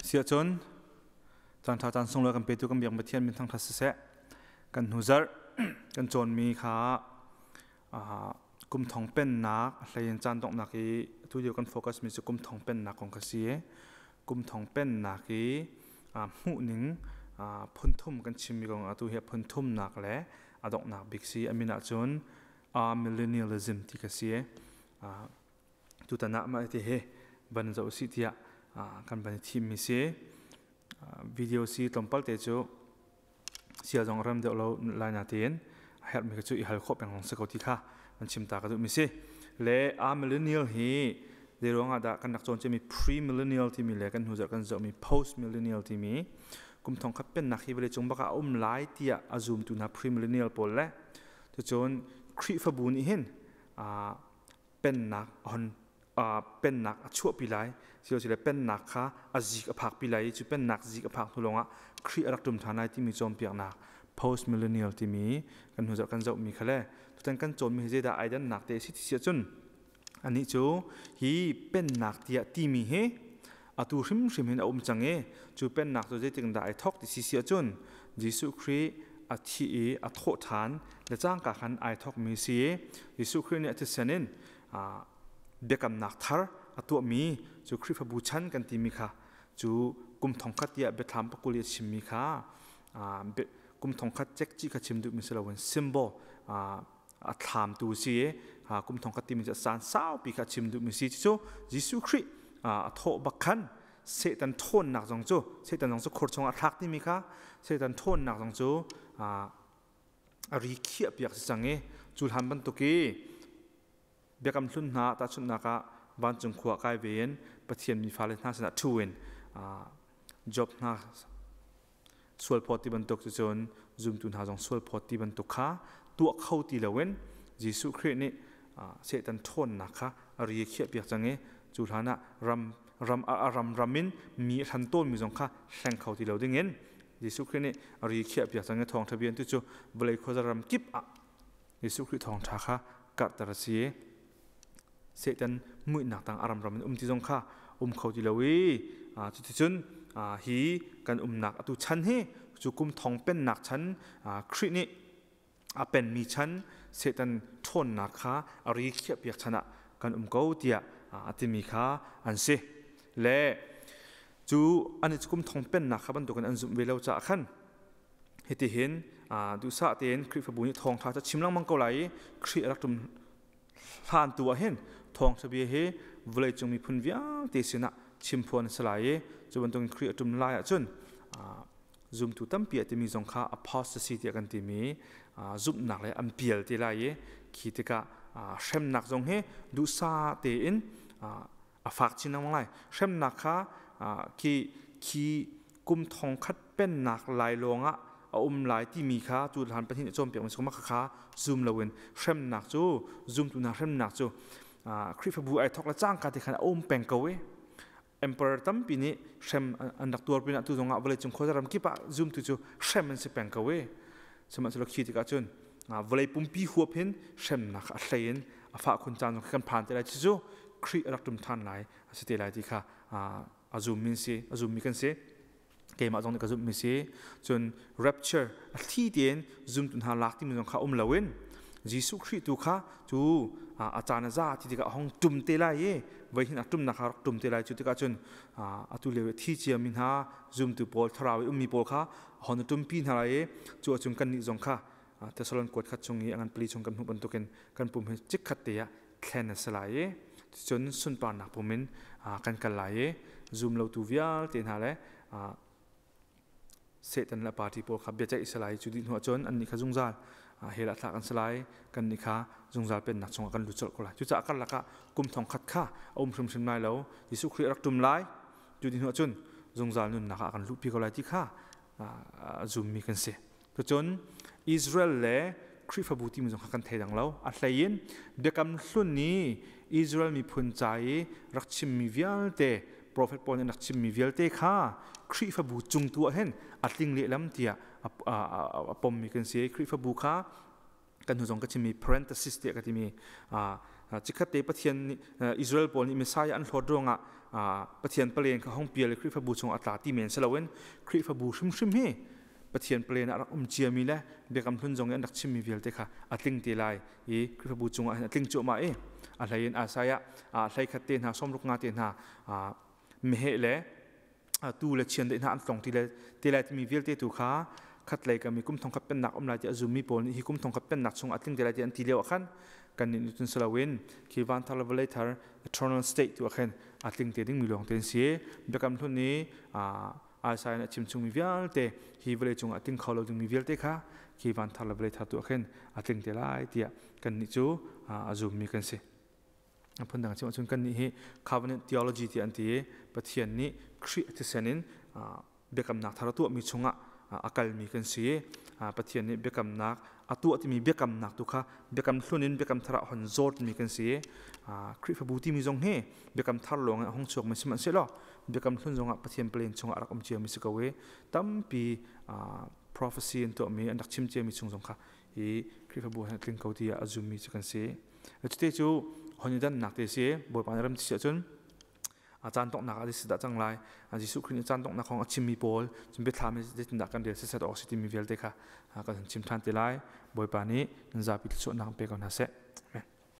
Siahcun caan ṭha caan sunglawi kan petu kan biak Pathian min thangṭhat siseh. Kan hnu zarh kan cawnmi kha kum thong pennak hleiin caan donghnak i atu lio kan focus mi cu kum thong pennak kong kha si. Kum thong pennak i hmuhning phun thum kan chimmi kong atu hi phun thumnak le a donghnak bik si. A min ahcun millennialism ti kha si. Tutan ah mah ti hi van zoh usih tiah kan van i thimmi si. Video si tlawmpal te cu sia zong rem deuh lo lai na tiin a herhmi kha cu i hal khawh peng lawng si ko ti kha an chim ta ka duhmi si. Le a millennial hi zei ruangah dah kan rak cawn ciami pre-millennial timi le kan hnu zarh kan zohmi post-millennial timi kum thong khat pennak hi vawleicung bak ah a um lai tiah a zumtu hna pre-millennial pawl le cucun Khrihfabu nih hin pennak hon pennak a chuahpi lai silosile pennak kha a zik a phakpi lai i cu pennak zik a phak hnu lawngah Khrih a rak ṭum ṭhan lai timi cawnpiaknak post millennial timi kan hnu zarh kan zohmi kha le tutan kan cawnmi hi zeidah ai dannak te a si ti si ahcun anih cu hi pennak tiah timi hi atu hrimhrim hin a um cang i cu pennak cu zeitik dah ai thawk ti si si ahcun Jesuh Khrih a thi i a thawh ṭhan le cangka khan ai thawkmi si i Jesuh Khrih nih a thisen in biakamnak thar a tuahmi cu Khrihfabu chan kan timi kha cu kum thongkhat tiah biathlam pakul i a chimmi kha kum thongkhat cekci kha chim duhmi si loin symbol a thlamtu si i kum thongkhat timi cu caan saupi kha a chim duhmi si cu Jesuh Khrih a thawh bak khan Satan ṭhawnnak zong cu Satan zong cu khur chungah thlak timi kha Satan ṭhawnnak zong cu a ri khiah piak si cang i cu hlan bantuk i biakam hlun hna tahchunhnak ah vancung khua kai ve in Pathian mi fale hna sinah ṭhu in Job hna sualphawt ti bantuk cucun zumtu hna zong sualphawt ti bantuk kha tuah kho ti loin Jesuh Khrih nih Satan ṭhawnnak kha a ri a khiahpiak cang i cu hlan ah ram ram a ram ram in mi a hran tawnmi zong kha hleng kho ti lo dingin Jesuh Khrih nih a ri khiahpiak cang i thawngṭha bia tu cu vawlei khuaza ram kip ah Jesuh Khrih thawngṭha kha karhter a si i Satan muihnak tang a ramram in um ti zong kha um kho ti lo i cuticun hi kan umnak atu chan hi cu kum thong pennak chan Khrih nih a penmi chan Satan ṭhawnnak kha a ri khiahpiak chan ah kan um ko tiah a timi kha an si le cu an i kum thong pennak kha bantukin an zumh ve lo caah khan hitihin duhsah tein Khrihfabu nih thawngṭha cu chim lengmang ko lai i Khrih a rak ṭum hlan tu ah hin thawngṭha bia hi vawleicung miphun vialte sinah chimphuan a si lai i cu bantukin Khrih a ṭum lai ahcun zumtu tampi a timi zong kha apostasy tiah kan timi zumhnak le an pial te lai i khi tikah hremnak zong hi duhsah tein a fak chin lengmang lai. Hremnak kha khi khi kum thong khat pennak lai lawngah a um lai timi kha cu hlan pahnih nih cawnpiak mi kha kha zum loin hremnak cu zumtu hna hremnak cu Khrihfabu ai thawk le cangka te khan a um peng ko i emperor tampi nih hrem an rak tuar pinah tu zongah vawleicung khuaza kip ah zumtu cu hrem an si peng ko i sihmanhsehlaw khi tikah cun vawlei pumpi huap hin hremnak a hlei in a fah khun caan zong kan phan te lai cu Khrih a rak ṭum ṭhan lai a si te lai ti kha a zummi si a zummi kan si keimah zong nih ka zumhmi si cun rapture a thli tein zumtu hna lak timi zong kha um loin Jesuh Khrih tu kha cu a caan a za ti tikah a hong ṭum te lai i voi hin a ṭumnak kha rak ṭum te lai cu tikah cun atu lio i thi ciami hna zumtu pawl thlarau i ummi pawl kha hon a ṭumpi hna lai i cu ahcun kannih zong kha Thessalon kuat khat chung i a ngan pali chung kan hmuh bantukin kan pum hi chikkhat te ah thlen a si lai i cun sunparnak pum in kan kal lai i zum lotu vialte hna le Satan le party pawl kha biaceih si lai cu dih hnu ahcun annih kha zungzal hell ah thlak an si lai kannih kha zungzal pennak chungah kan lut colh ko lai cucaah karlak ah kum thong khat kha a um hrimhrim lai lo Jesuh Khrih a rak ṭum lai cu dih hnu ahcun zungzal nunnak ah kan luhpi ko lai ti kha zummi kan si Cucun Israel le Khrihfabu timi zong kha kan thei dang lo. A hlei in Biakam Hlun i Israel miphun ca i rak chimmi vialte, profet pawl nih rak chimmi vialte kha Khrihfabu cung tu ah hin a tling lehlam tiah a pommi kan si. Khrihfabu kha kan hnu zong ka chimmi parenthesis tiah ka timi Chikkhat te Pathian nih Israel pawl nih Messiah an hlawt ruangah Pathian palen kha hong pial i Khrihfabu chung a tla ti men si loin Khrihfabu hrimhrim hi Pathian palen ah rak um ciami le Biakam Hlun zong i an rak chimmi vialte kha a tling te lai i Khrihfabu cungah hin a tling cuahmah i a hlei in Isaiah 31 te hna 63 te hna meheh le tu le chiandeih hna an tlong ti le te lai timi vialte tu kha khatlei kam i kum thongkhat pennak um lai ti a zummi pawl nih hi kum thongkhat pennak chung a tling te lai ti an ti lio ah khan kan nih cun si loin khi van thar le vawlei thar eternal state tu ah khin a tling te dingmi lawng te an si. Biakam Hlun i Isaiah nih a chim chungmi vialte hi vawlei cungah a tling kho lo dingmi vialte kha khi van thar le vawlei thar tu ah khin a tling te lai tiah kan nih cu a zummi kan si. Phundang chim ahcun kannih hi covenant theology ti an ti i Pathian nih Khrih a thisen in biakamnak thar a tuahmi chungah a kalmi kan si. Pathian nih biakamnak a tuah timi biakamnak tu kha biakam hlun in biakam thar ah hon zawtmi kan si. Khrihfabu timi zong hi biakam thar lawng in a hung chuakmi sihmanhsehlaw biakam hlun zongah Pathian plan chungah a rak um ciami si ko i tampi prophecy an tuahmi an rak chim ciami chung zong kha hi Khrihfabu he tling ko tiah a zummi cu kan si. Cute cu hon i dannak te si. Bawipa nih ram ti si ahcun a caan donghnak ah si dah cang lai. Jesuh Khrih nih caan donghnak kong a chimmi pawl cun biathlam hi zeitindah kan rel sisat awk si timi vialte kha kan chim ṭhan te lai. Bawipa nih nan zapi thluachuahnak pe ko hna seh.